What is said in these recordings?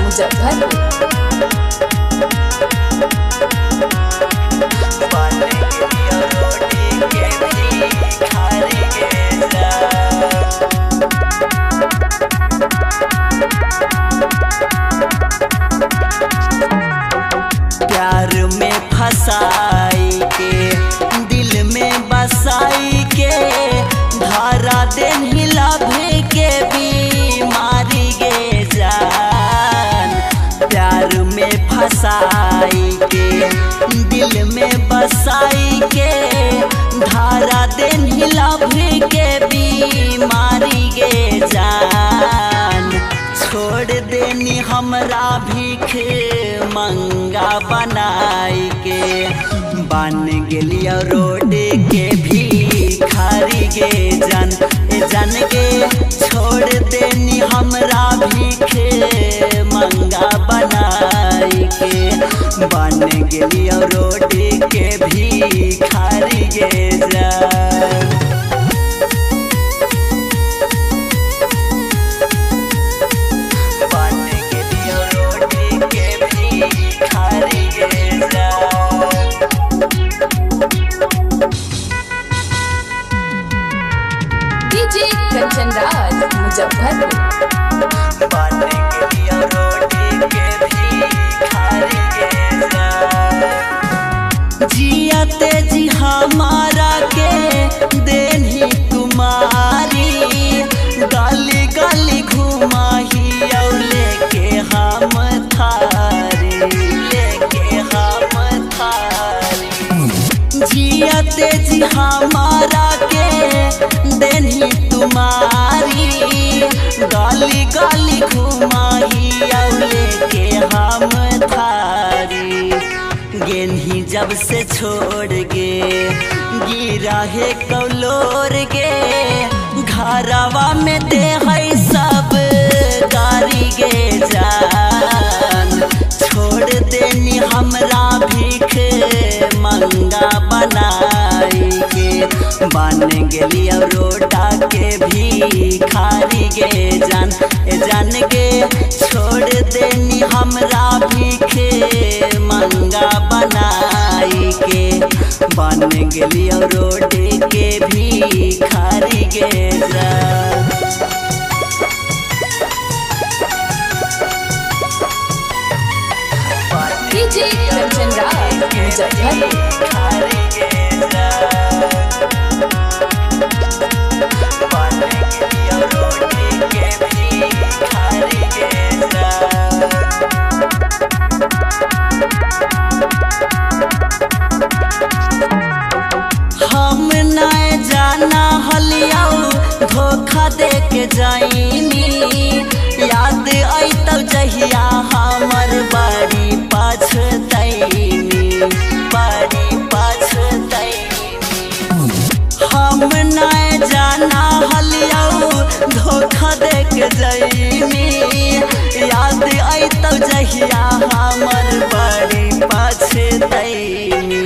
मुजफ्फरपुर। बन गेलियो रोड के भिखारी गे जान। प्यार में फसाई के दिल में बसाई के धारा देन लभे के बीमारी गे जान। प्यार में फसाई के दिल में बसाई के धारा देन लभे के बीमारी गे जान। छोड़ देनी हमरा भीख मंगा बनाई के बन गेलियो रोड के भिखारी गे जान। ए जान गे छोड़ देनी हमरा भीख मंगा बनाई के बन गेलियो रोड के भिखारी गे जान। बन गेलियो रोड के भिखारी गे जान। डीजे कंचन राज मुजफ्फरपुर। बन गेलियो रोड के भिखारी गे जान। जियाते जी हमारा के देनी तुम्हारी गली गली घुमाही और लेके हम थारी लेके हम थारी। जियाते जी हमारा के देनी तुम्हारी गली गली घुमाही और लेके हम थारी। गेन्ही जब से छोड़ गे गिरा है कौलोर गे घरवा में दे है सब गारी गे जान। छोड़ देनी हमरा भीख मंगा बनाई के बन गेलियो रोडा के भिखारी गे जान। ए जान गे छोड़ देनी हमरा भीख मंगा बनाई के बन गेलियो रोड के भिखारी गे जान। डीजे कंचन राज मुजफ्फरपुर। बन गेलियो रोड के भिखारी गे जान। हम नहीं जाना हलिया धोखा दे के जाइनी याद आई तब जहिया हमर बड़ी पछतैनी बड़ी पछतैनी। हम नहीं जाना हलिया धोखा दे के जाइनी याद आई तब जहिया हमर बड़ी पछतैनी।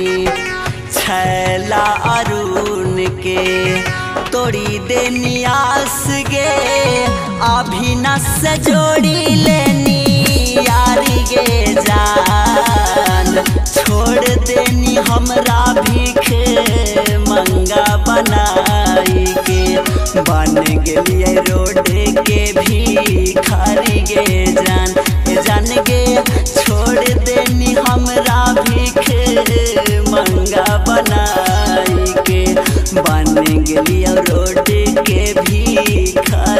छैला अरुण के तोड़ी देनी आस गे अभी नस जोड़ी लेनी यारी गे जान। छोड़ देनी हमरा भीख मंगा बनाई के बन गेलियै रोड के भिखारी गे जान। जान गे छोड़ देनी हमरा भीख मंगा बनाई के बन गेलियो रोड के भिखारी।